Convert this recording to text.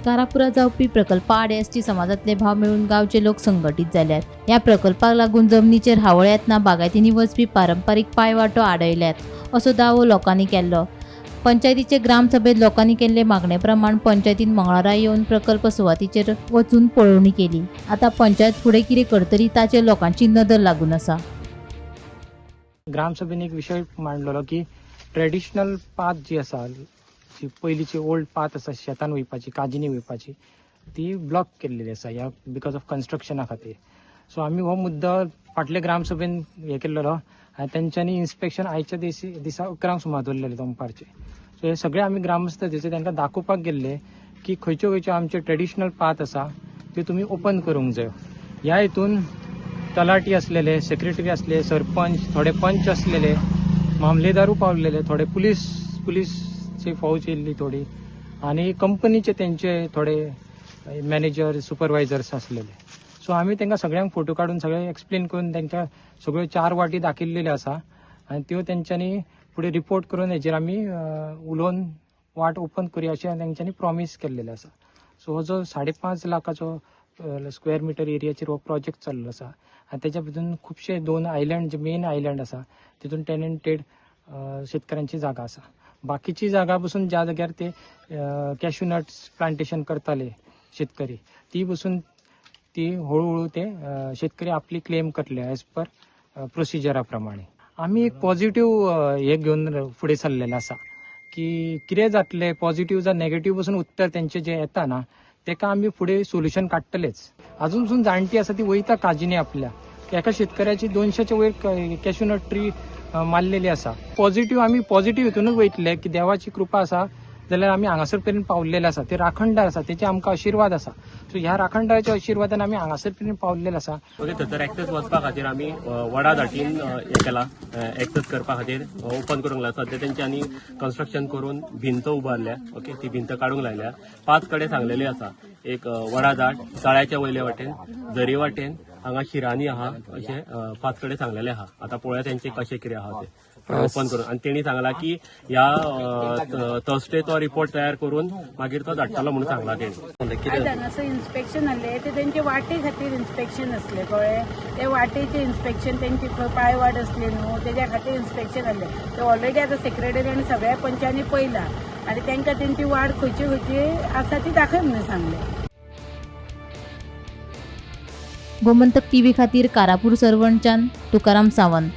कारापुरा जावपी प्रकल्पा आड एसटी समाजांतले भाव मेळून गांवचे लोक संघटीत जाल्यात. ह्या प्रकल्पाक लागून जमनीचेर हावळ येतना बागायतींनी वचपी पारंपारीक पांयवाटो आडयल्यात असो दावो लोकांनी केल्लो. पंचायतीचे ग्रामसभेत लोकांनी केल्ले मागणे प्रमाण पंचायतीन मंगळारा येवन प्रकल्प सुवातीचेर वचून पळोवणी केली. आतां पंचायत फुडें कितें करतली ताचेर लोकांची नदर लागून आसा. ग्रामसभेन एक विशय मांडलेलो की ट्रेडिशनल पाथ जी आसा, जी पयलींची ओल्ड पाथ आसा शेतान वयपाची, काजीनी वयपाची, ती ब्लॉक केल्लेली आसा ह्या because of कन्स्ट्रक्शना खातीर. सो आमी हो मुद्दो फाटले ग्रामसभेन हे केल्लेलो आनी तेंच्यांनी इन्स्पेक्शन आयच्या दिसा 11 सुमार दवरलेलें दनपारचें. सो हे सगळे आमी ग्रामस्थ थंयसर तांकां दाखोवपाक गेल्ले की खंयच्यो खंयच्यो आमच्यो ट्रेडिशनल पाथ आसा त्यो तुमी ओपन करूंक जायो. ह्या हितून तलाठी असलेले, सेक्रेटरी असले, सरपंच, थोडे पंच असलेले, मामलेदारूय पावलेले, थोडे पुलीसची फौज येयल्ली थोडी, आनी कंपनीचे तेंचे थोडे मॅनेजर, सुपरवायजर्स आसलेले. सो आमी तांकां सगळ्यांक फोटो काडून सगळें एक्सप्लेन करून तांकां सगळ्यो 4 वाटी दाखयल्लेल्यो आसा आनी त्यो तेंच्यांनी फुडें रिपोर्ट करून हेजेर आमी उलोवन वाट ओपन करुया अशें तेंच्यांनी प्रॉमीस केल्लेलें आसा. सो हो जो 5.5 लाखाचो स्क्वेअर मिटर एरियाचेर हो प्रोजेक्ट चल्लो आसा आनी तेच्या भितून खुबशे 2 आयलंड जे मेन आयलंड आसा तितून टेनंटेड शेतकऱ्यांची जागा आसा. बाकीची जागा पसून ज्या जाग्यार ते कॅश्यू नट्स प्लांटेशन करताले शेतकरी, ती पसून ती हळूहळू ते शेतकरी आपली क्लेम करतले एज पर प्रोसिजरा प्रमाणे. आमी एक पॉझिटिव्ह हे घेवन फुडें सरलेले आसा की कितें जातलें पॉझिटिव्ह जावं नेगेटिव्ह पसून उत्तर तेंचें जें येता ना तेका आमी फुडें सोल्युशन काडटलेच. अजून पसून जाणटी आसा ती वयता काजीनी आपल्या एका शेतकऱ्याची 200 वयर कॅश्यू नट ट्री मारलेली आसा. पॉझिटिव्ह आमी पॉझिटिव्ह हितूनच वयतले की देवाची कृपा आसा जाल्यार आमी हांगासर पर्यंत पावलेले आसा. ते राखणदार आसा, तेचे आमकां आशिर्वाद आसा. सो ह्या राखणदाराच्या आशिर्वादान आमी हांगासर पर्यंत पावलेले आसा. ओके, थंयसर एक्सेस वचपा खातीर आमी वडा दाटीन हें केला, एक्सेस करपा खातीर ओपन करूंक लागला. सद्या तेंच्यांनी कन्स्ट्रक्शन करून भिंत उबारल्या. ओके, ती भिंत काडूंक लागल्या. 5 कडेन सांगलेली आसा. एक वडा दाट, तळ्याच्या वयले वाटेन, झरी वाटेन, हांगा शिरांनी आहा, अशें 5 कडेन सांगलेले आहा. आतां पळोवया तेंचे कशें कितें आहा ते ओपन करून. आनी तेणी सांगला की ह्या थर्सडे तो रिपोर्ट तयार करून मागीर तो धाडटलो म्हणून सांगला तेणी. आयज हांगासर इन्स्पेक्शन आसलें, ते तेंचे वाटे खातीर इन्स्पेक्शन आसलें, कळ्ळें. ते वाटेचें इन्स्पेक्शन, तेंची खंय पांयवाट आसली न्हू तेज्या खातीर इन्स्पेक्शन आसलें. ते ऑलरेडी आतां सेक्रेटरी आनी सगळ्या पंचांनी पळयलां आनी तांकां तेंची वाट खंयची खंयची आसा ती दाखय म्हणून सांगलें. गोमंतक टीव्ही खातीर कारापूर सर्वणच्यान तुकाराम सावंत.